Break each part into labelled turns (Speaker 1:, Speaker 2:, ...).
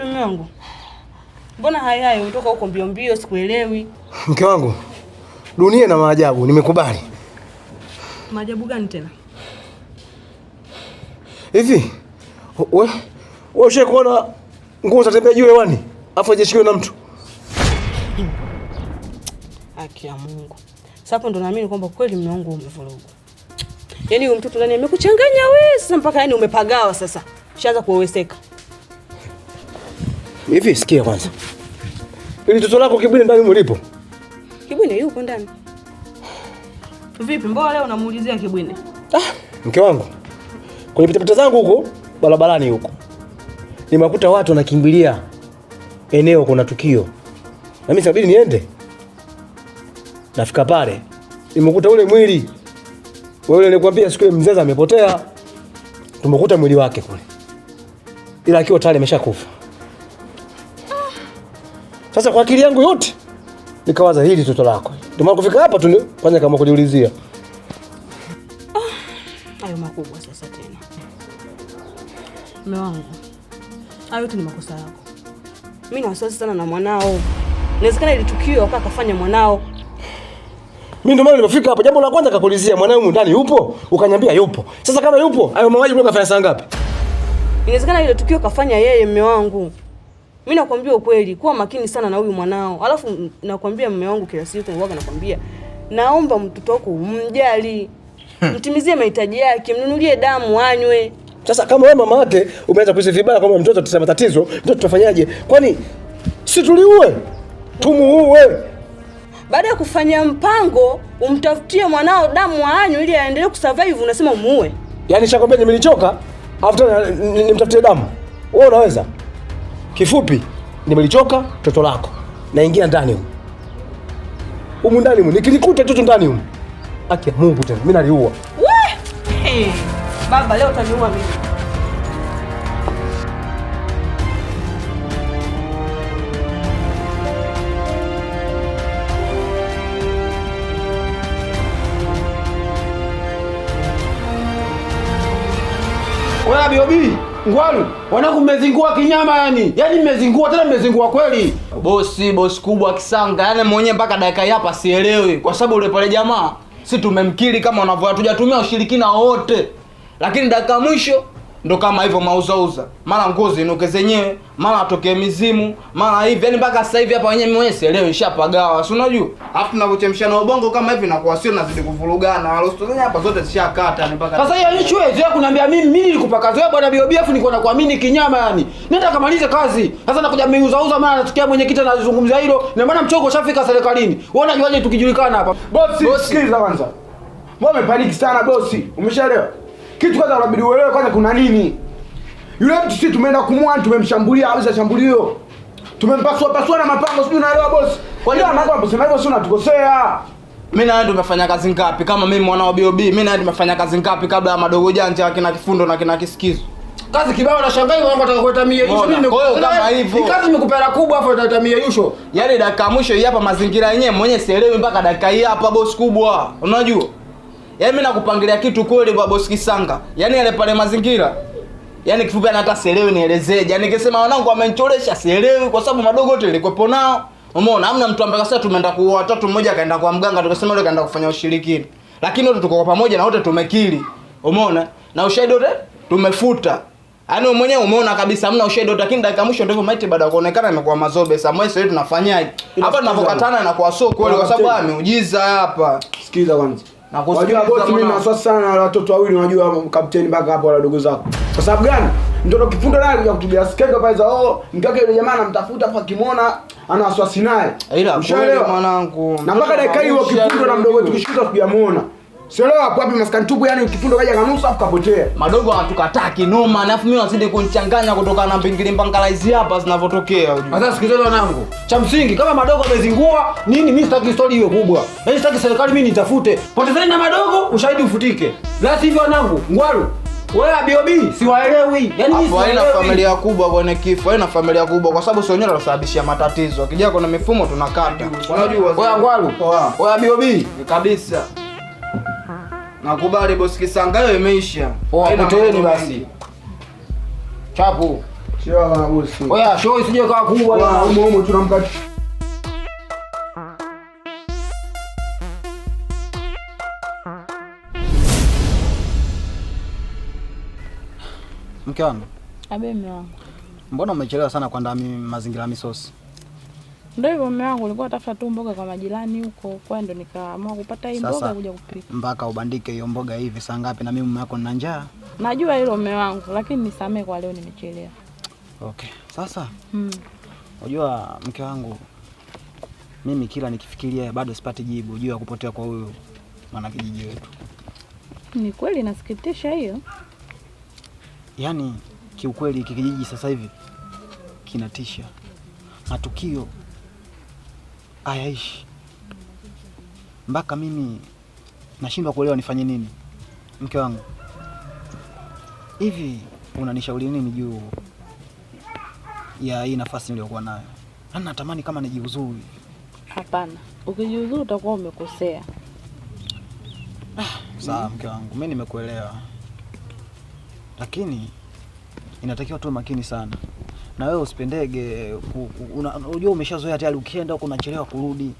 Speaker 1: Mume wangu? Mbona hayayo umetoka huko mbio mbio, sikuelewi.
Speaker 2: Mke wangu, dunia na maajabu, nimekubali.
Speaker 1: Maajabu gani tena?
Speaker 2: Hivi wewe ushawahi kuona nguo zatembea juu hewani afu haijashikiwa na mtu?
Speaker 1: Haki ya Mungu. Sasa hapo ndo naamini kwamba kweli mume wangu umevurugwa. Yaani huyu mtoto ndani amekuchanganya wewe sasa mpaka yani umepagawa sasa. Ushaanza kuoweseka.
Speaker 2: Hivi sikia kwanza. Ili toto lako Kibwine ndani mlipo?
Speaker 1: Kibwine yupo ndani. Vipi, mbona leo unamuulizia Kibwine?
Speaker 2: Ah, mke wangu. Kwenye pitapita zangu huko barabarani huko, nimekuta watu wanakimbilia eneo kuna tukio. Na mimi sabidi niende. Nafika pale, nimekuta ule mwili. Wewe ule nilikwambia siku ile mzazi amepotea. Tumekuta mwili wake kule. Ila akiwa tayari ameshakufa. Sasa kwa akili yangu yote nikawaza hili toto lako. Ndio maana kufika hapa tu kwanza kama kujiulizia.
Speaker 1: Hayo makubwa sasa tena. Mume wangu, hayo yote ni makosa yako. Mimi na wasiwasi sana na mwanao. Inawezekana ile tukio akafanya mwanao.
Speaker 2: Mimi ndio maana nimefika hapa. Jambo la kwanza kakuulizia mwanao huyu ndani yupo? Ukaniambia yupo. Sasa kama yupo, hayo mauaji mbona kafanya saa ngapi?
Speaker 1: Inawezekana ile tukio kafanya yeye mume wangu. Mimi nakwambia ukweli, kuwa makini sana na huyu mwanao. Alafu nakwambia mume wangu kila siku huaga nakwambia, naomba mtoto wako umjali. Mtimizie mahitaji yake, mnunulie damu anywe.
Speaker 2: Sasa kama wewe mama yake umeanza kuhisi vibaya kwamba mtoto tutasema tatizo, mtoto tutafanyaje? Kwani si tuliue? Tumuue.
Speaker 1: Baada ya kufanya mpango umtafutie mwanao damu anywe ili aendelee kusurvive, unasema umuue.
Speaker 2: Yaani shakwambia nimelichoka, afu tena nimtafutie damu. Wewe unaweza? Kifupi, nimelichoka toto lako. Naingia ndani humu. Humu ndani humu, nikilikuta toto ndani humu. Haki ya Mungu tena, mimi naliua.
Speaker 1: We! Hey, baba leo utaniua mimi.
Speaker 3: Oya B.O.B, Ngwalu, wanangu mmezingua kinyama yani. Yaani mmezingua tena, mmezingua kweli.
Speaker 4: Bosi kubwa Kisanga, yani mwenyewe mpaka dakika hii hapa sielewi kwa sababu yule pale jamaa si tumemkili kama unavyo, hatujatumia ushirikina wowote. Lakini dakika mwisho ndo kama hivyo mauzauza. Mara nguo zinuke zenyewe, mara atokee mizimu, mara hivi. Yaani mpaka sasa hivi hapa wenyewe mwenyewe sielewi, nishapagawa, si unajua? Alafu tunavyochemshana ubongo kama hivi na kwa sio nazidi kuvurugana. Wala usitozeni hapa zote zishakata ni mpaka.
Speaker 3: Sasa hiyo issue wewe kuniambia mimi nilikupa kazi wewe bwana B.O.B, afu nilikuwa nakuamini kinyama yani. Nenda kamalize kazi. Sasa nakuja miuzauza mara nasikia mwenyekiti anazungumzia hilo. Na maana mchongo ushafika serikalini. Wewe unajuaje tukijulikana hapa?
Speaker 5: Bosi, sikiliza kwanza. Mbona umepaniki sana bosi? Umeshaelewa? Kitu kwanza unabidi uelewe kwanza kuna nini. Yule mtu sisi tumeenda kumua, tumemshambulia kabisa shambulio. Tumempasua pasua na mapango, sijui unaelewa bosi. Kwa nini anaanza kusema hivyo, sio unatukosea?
Speaker 4: Mimi na wewe tumefanya kazi ngapi? Kama mimi mwana wa B.O.B, mimi na wewe tumefanya kazi ngapi kabla ya madogo janja kina Kifundo na kina Kisikizo?
Speaker 3: Kazi kibao na shangai wangu wataka kuleta mie yusho. Mimi
Speaker 4: Kwa hiyo kama hivyo.
Speaker 3: Ni kazi nimekupa hela kubwa afu utaleta mie yusho.
Speaker 4: Yaani dakika mwisho hii hapa mazingira yenyewe mwenyewe sielewi mpaka dakika hii hapa bosi kubwa. Unajua? Yaani mimi nakupangilia kitu kweli bwa bosi Kisanga. Yaani yale pale mazingira. Yaani kifupi hata sielewi nielezeje. Yaani nikisema wanangu wamenicholesha sielewi kwa sababu madogo yote nilikuwepo nao. Umeona hamna mtu ambaye sasa tumeenda kuoa watatu, mmoja kaenda kwa mganga tukasema yule kaenda kufanya ushirikina. Lakini wote tuko pamoja na wote tumekiri. Umeona? Na ushahidi wote tumefuta. Yaani wewe mwenyewe umeona kabisa hamna ushahidi wote, lakini dakika mwisho ndivyo maiti baada ya kuonekana imekuwa mazobe. Sasa mwe sasa tunafanyaje? Hapa tunapokatana na kwa sio kweli kwa sababu haya miujiza hapa.
Speaker 5: Sikiliza kwanza.
Speaker 4: Na kusikiliza
Speaker 5: Unajua bosi, mimi
Speaker 4: mwanangu.
Speaker 5: na wasiwasi sana na watoto wawili, unajua kapteni mpaka hapo wale wadogo zako. Kwa sababu gani? Mtoto Kifundo naye alikuja kutubia skendo pale za oh, mke wake yule jamaa anamtafuta afu akimuona ana wasiwasi naye.
Speaker 4: Ila
Speaker 5: Ushaelewa?
Speaker 4: kweli mwanangu.
Speaker 5: Na mpaka dakika hiyo
Speaker 4: Mtoto
Speaker 5: Kifundo na mdogo wetu Kishuta tujamuona. Sielewa hapo wapi maskani tupu, yani Kifundo kaja kanusa afu kapotea.
Speaker 4: Madogo anatukataa kinoma, na afu mimi wazidi kunichanganya kutokana na mbingili mbangalaizi hapa zinavyotokea unajua.
Speaker 3: Sasa sikilizeni wanangu. Cha msingi kama madogo amezingua nini, mimi sitaki story iwe kubwa. Yaani sitaki serikali mimi nitafute. Potezeni na madogo ushahidi ufutike. La sivyo wanangu, Ngwalu, wewe B.O.B siwaelewi. Yaani mimi
Speaker 4: Hapo haina
Speaker 3: siwaelewi.
Speaker 4: familia kubwa kwenye kifo, haina familia kubwa kwa sababu sio wenyewe wanasababishia matatizo. Akija kuna mifumo tunakata. Unajua.
Speaker 3: Wewe Ngwalu,
Speaker 4: Poa.
Speaker 3: wewe B.O.B
Speaker 4: Kabisa. Nakubali bosi Kisanga, hiyo imeisha.
Speaker 3: Poa,
Speaker 4: Haina
Speaker 3: poteeni
Speaker 4: mambo
Speaker 3: basi.
Speaker 4: mengi.
Speaker 3: Chapu.
Speaker 5: Sio bwana bosi.
Speaker 3: Oya, show isije kawa kubwa
Speaker 5: bwana. Humo humo tunamkata.
Speaker 3: Mke wangu.
Speaker 6: Abe mume wangu.
Speaker 3: Mbona umechelewa sana kuandaa mazingira ya misosi?
Speaker 6: Ndio hivyo mume wangu, nilikuwa natafuta tu mboga kwa majirani huko, kwa ndo nikaamua kupata hii mboga kuja kupika.
Speaker 3: Mpaka ubandike hiyo mboga hivi saa ngapi na mimi mume wako nina njaa?
Speaker 6: Najua hilo mume wangu, lakini nisamee kwa leo nimechelewa.
Speaker 3: Okay. Sasa? Unajua mke wangu, mimi kila nikifikiria bado sipati jibu juu ya kupotea kwa huyu mwanakijiji wetu.
Speaker 6: Ni kweli nasikitisha hiyo.
Speaker 3: Yaani kiukweli kijiji sasa hivi kinatisha. Matukio hayaishi. Mpaka mimi nashindwa kuelewa nifanye nini. Mke wangu, hivi unanishauri nini juu ya hii nafasi niliyokuwa nayo? Yaani natamani kama nijiuzuru hivi.
Speaker 6: Hapana, ukijiuzuru utakuwa umekosea.
Speaker 3: Sawa mke wangu, mimi nimekuelewa. Lakini inatakiwa tuwe makini sana. Na wewe usipendege, unajua umeshazoea tayari ukienda huko unachelewa kurudi.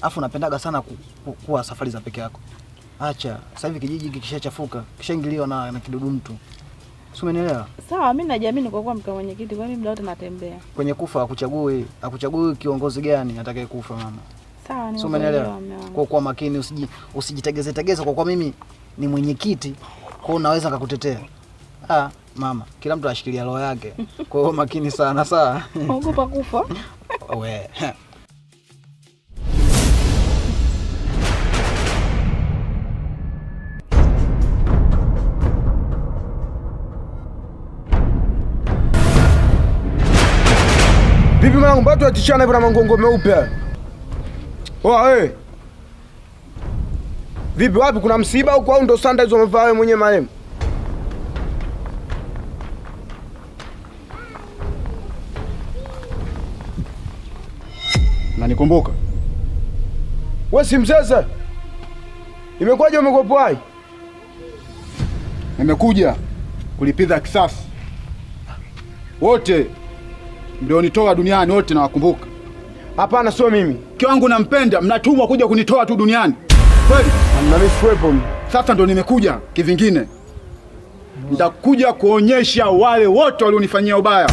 Speaker 3: Afu unapendaga sana kuwa safari za peke yako. Acha, sasa hivi kijiji kishachafuka, kishaingiliwa na kidudu mtu. Si umenielewa?
Speaker 6: Sawa, mimi najiamini kwa kuwa mke mwenyekiti, kwa nini muda wote natembea?
Speaker 3: Kwenye kufa hakuchagui kiongozi gani atakayekufa mama.
Speaker 6: Sawa,
Speaker 3: Si umenielewa? Kwa kuwa makini, usijitegeze tegeze kwa kuwa mimi ni mwenyekiti, kwa hiyo naweza kukutetea. Ah, mama, kila mtu ashikilia roho yake. Kwa hiyo makini sana, sawa?
Speaker 6: Ogopa kufa.
Speaker 3: We.
Speaker 5: Vipi mwanangu, mbona tuachishana hivyo na mangongo meupe? Oa eh. Vipi, wapi kuna msiba huko au ndo sanda hizo umevaa wewe mwenyewe marehemu?
Speaker 7: Unanikumbuka?
Speaker 5: Wewe si mzeze? Imekwaje umekuwa hai?
Speaker 7: Nimekuja kulipiza kisasi. Wote mlionitoa duniani wote nawakumbuka.
Speaker 5: Hapana, sio mimi.
Speaker 7: Mke wangu nampenda, mnatumwa kuja kunitoa tu duniani. Kweli?
Speaker 5: Na mimi sikuepo.
Speaker 7: Sasa ndo nimekuja kivingine. Nitakuja kuonyesha wale wote walionifanyia ubaya.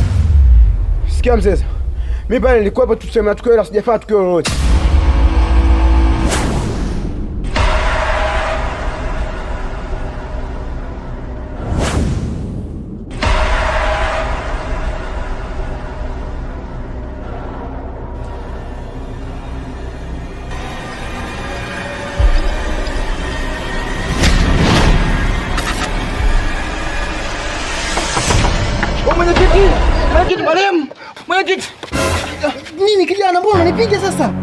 Speaker 5: Sikia mzeze. Mimi pale nilikuwepo tu sema tukio ila sijafanya tukio lolote.
Speaker 4: Mwenyekiti, marehemu. Mwenyekiti.
Speaker 8: Nini kijana, mbona unanipiga sasa?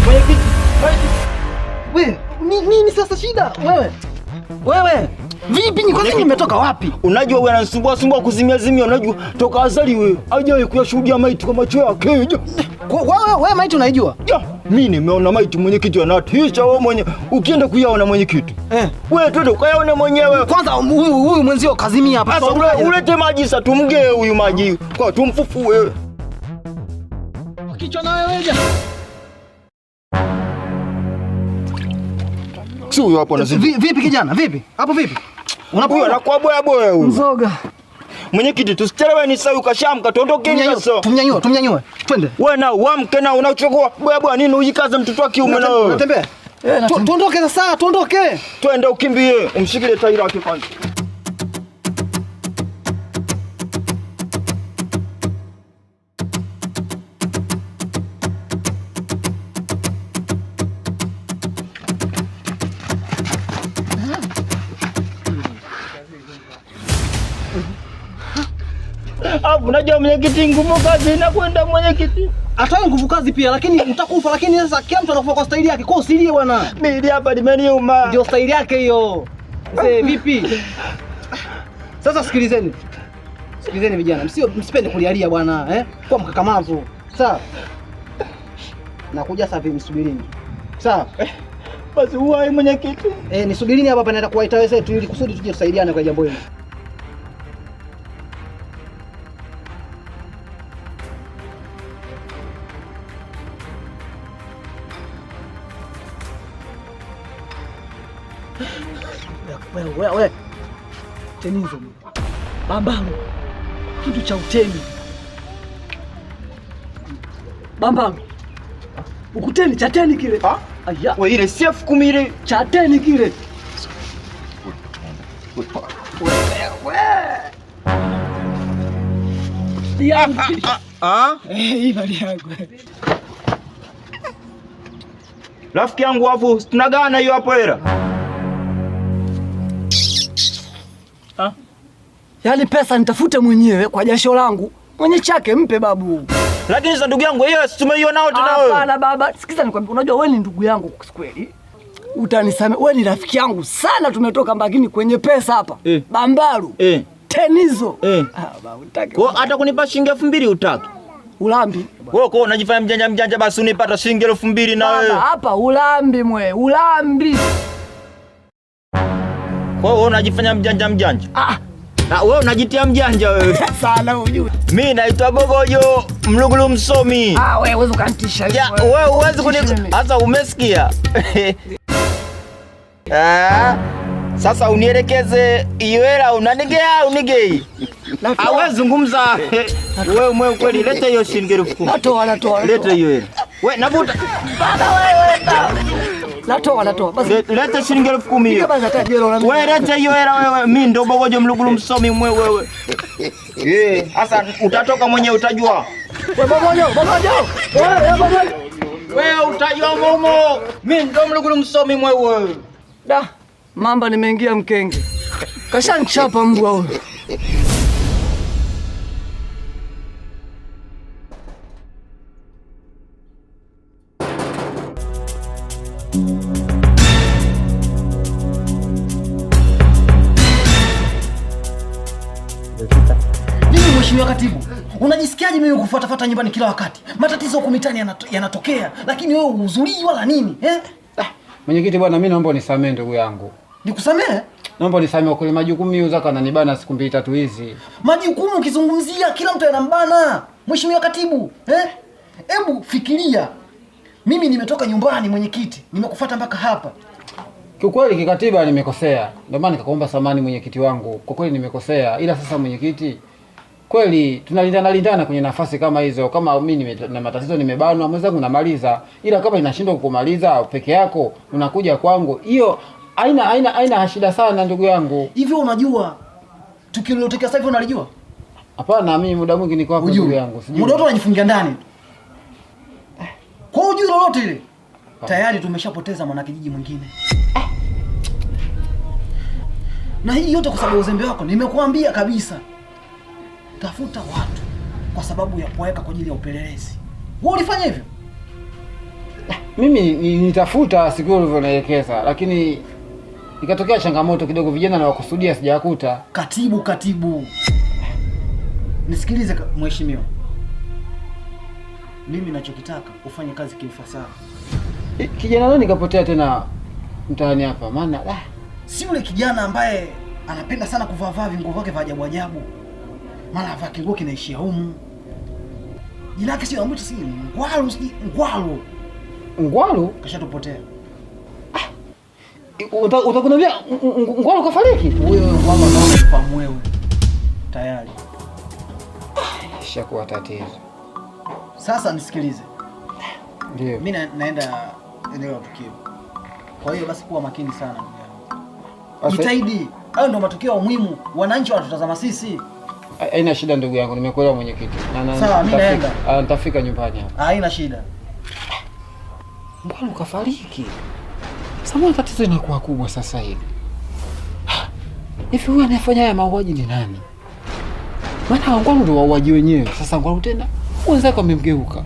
Speaker 4: Mwenyekiti.
Speaker 8: Wewe, nini sasa shida wewe? Wewe, vipi ni kwa nini umetoka wapi?
Speaker 4: Unajua wewe ananisumbua sumbua kuzimia zimia, unajua toka azali wewe. Hajawahi kuyashuhudia maiti kwa macho yake.
Speaker 8: Wewe wewe maiti unaijua?
Speaker 4: Ya, mimi nimeona maiti mwenyekiti anatisha wewe mwenye. Ukienda kuyaona mwenyekiti. Wewe twende ukayaone mwenyewe.
Speaker 8: Kwanza huyu mwenzio kazimia hapa.
Speaker 4: Sasa ulete maji sasa tumgee huyu maji. Kwa tumfufue.
Speaker 8: Kichwa na wewe je.
Speaker 4: Si huyu hapo anazidi.
Speaker 8: Vipi kijana? Vipi? Hapo vipi?
Speaker 4: Unapoa anakuwa boya boya huyu.
Speaker 8: Mzoga.
Speaker 4: Mwenyekiti tusichelewe ni sasa ukashamka tuondokeni sasa.
Speaker 8: Tumnyanyue, tumnyanyue. Twende.
Speaker 4: Wewe na uamke na unachukua boya boya nini ujikaze mtoto wa kiume na wewe.
Speaker 8: Unatembea? Tuondoke sasa, tuondoke.
Speaker 4: Twende ukimbie, umshikilie tairi lake kwanza. Unajua mwenyekiti nguvu kazi inakwenda mwenyekiti.
Speaker 8: Hata nguvu kazi pia lakini utakufa, lakini sasa kila mtu anakufa kwa staili yake. Kwa usilie bwana.
Speaker 4: Mimi hapa nimeniuma.
Speaker 8: Ndio staili yake hiyo. Mzee vipi? Sasa sikilizeni. Sikilizeni vijana, msipende kulialia bwana, eh? Kwa mkakamavu. Sawa? Nakuja sasa hivi, msubirini. Sawa?
Speaker 4: Basi uwai mwenyekiti.
Speaker 8: Nisubirini hapa hapa, naenda kuwaita wenzetu ili kusudi tuje tusaidiane kwa jambo hili. Wewe wewe. Tenizo. Bambaru. Kitu cha utemi. Bambaru. Ukuteni cha teni kile. Aya.
Speaker 4: Wewe ile si 10,000 ile.
Speaker 8: Cha teni kile.
Speaker 4: Rafiki yangu hapo tunagana hiyo hapo hela.
Speaker 8: Yaani pesa nitafute mwenyewe kwa jasho langu. Mwenye chake mpe babu.
Speaker 4: Lakini sasa ndugu yangu hiyo tumeiona wote na wewe.
Speaker 8: Hapana baba, sikiza nikwambie, unajua wewe ni ndugu yangu kweli. Utanisamehe, wewe ni rafiki yangu sana, tumetoka mbakini kwenye pesa hapa. Bambaru. Tenizo. Babu, utaki.
Speaker 4: Kwa hata kunipa shilingi 2000 utaki.
Speaker 8: Ulambi.
Speaker 4: Wewe kwa unajifanya mjanja mjanja basi unipata shilingi 2000 na wewe.
Speaker 8: Baba, hapa ulambi mwe, ulambi.
Speaker 4: Kwa hiyo unajifanya mjanja mjanja. Na wewe unajitia mjanja wewe.
Speaker 8: Sana unajua.
Speaker 4: Mimi naitwa Bogojo Mlugulu msomi.
Speaker 8: Wewe huwezi kunitisha hivi.
Speaker 4: Wewe huwezi kuni. Sasa umesikia? Sasa unielekeze hiyo hela unanigea unigei? Wewe zungumza. Wewe mwe kweli leta hiyo shilingi 10,000.
Speaker 8: Natoa.
Speaker 4: Leta hiyo hela. Wewe navuta.
Speaker 8: Baba wewe baba. Natoa. Basi
Speaker 4: leta shilingi 10,000 hiyo. Wewe leta hiyo hela wewe. Mimi ndo Bogojo Mlugulu msomi mwe wewe. Sasa utatoka mwenyewe utajua.
Speaker 8: Wewe Bogojo, Bogojo. Wewe Bogojo.
Speaker 4: Wewe utajua mumo. Mimi ndo Mlugulu msomi mwe wewe.
Speaker 8: Da, mamba nimeingia mkenge. Kashanchapa mbwa huyo.
Speaker 9: Mimi Mheshimiwa Katibu, unajisikiaje mimi kufuatafuata nyumbani kila wakati? Matatizo huko mitaani yanatokea, lakini wewe uhudhurii wala nini?
Speaker 3: Mwenyekiti bwana, mimi naomba unisamee ndugu yangu.
Speaker 9: Nikusamee?
Speaker 3: Naomba unisamee kwa majukumu hiyo zaka ananibana siku 2 3 hizi.
Speaker 9: Majukumu ukizungumzia kila mtu anambana. Mheshimiwa Katibu, Hebu fikiria. Mimi nimetoka nyumbani mwenyekiti, nimekufuata mpaka hapa.
Speaker 3: Kiukweli kikatiba nimekosea. Ndio maana nikakuomba samani mwenyekiti wangu. Kwa kweli nimekosea. Ila sasa mwenyekiti, kweli tunalindana lindana kwenye nafasi kama hizo. Kama mimi na matatizo nimebanwa, mwenzangu namaliza. Ila kama inashindwa kukumaliza peke yako, unakuja kwangu. Hiyo haina shida sana ndugu yangu.
Speaker 9: Hivyo unajua tukio lilotokea sasa hivi unalijua?
Speaker 3: Hapana, mimi muda mwingi niko hapo ndugu yangu. Sijui.
Speaker 9: Muda wote unajifungia ndani. Kwa hujui lolote ile. Tayari tumeshapoteza mwanakijiji mwingine. Na hii yote kwa sababu ya uzembe wako. Nimekuambia kabisa. Tafuta watu kwa sababu ya kuweka kwa ajili ya upelelezi. Wewe ulifanya hivyo?
Speaker 3: Mimi nitafuta siku ulivyonielekeza, lakini ikatokea changamoto kidogo, vijana na wakusudia sijawakuta.
Speaker 9: Katibu. Nisikilize mheshimiwa. Mimi ninachokitaka ufanye kazi kiufasaha.
Speaker 3: Kijana nani kapotea tena mtaani hapa? Maana
Speaker 9: si yule kijana ambaye anapenda sana kuvaa vinguo vyake vya ajabu ajabu. Mara avaa kinguo kinaishia humu. Jina lake sio ambacho si Ngwalu, si Ngwalu.
Speaker 3: Ngwalu
Speaker 9: kashatupotea.
Speaker 3: Utakunambia Ngwalu kafariki?
Speaker 9: Huyo Ngwalu anafahamu wewe. Tayari.
Speaker 3: Ishakuwa tatizo.
Speaker 9: Sasa nisikilize.
Speaker 3: Ndio.
Speaker 9: Mimi naenda eneo la tukio. Kwa hiyo basi kuwa makini sana ndugu yangu. Jitahidi. Hayo ndio matukio muhimu. Wananchi wanatutazama sisi.
Speaker 3: Haina shida ndugu yangu, nimekuelewa mwenyekiti.
Speaker 9: Sawa, mimi naenda.
Speaker 3: Nitafika nyumbani hapa.
Speaker 9: Haina shida.
Speaker 3: Mbona ukafariki? Sasa tatizo linakuwa kubwa sasa hivi. Hivi huyu anayefanya haya mauaji ni nani? Maana Ngwalu ndio wauaji wenyewe. Sasa Ngwalu tena wenzake wamemgeuka.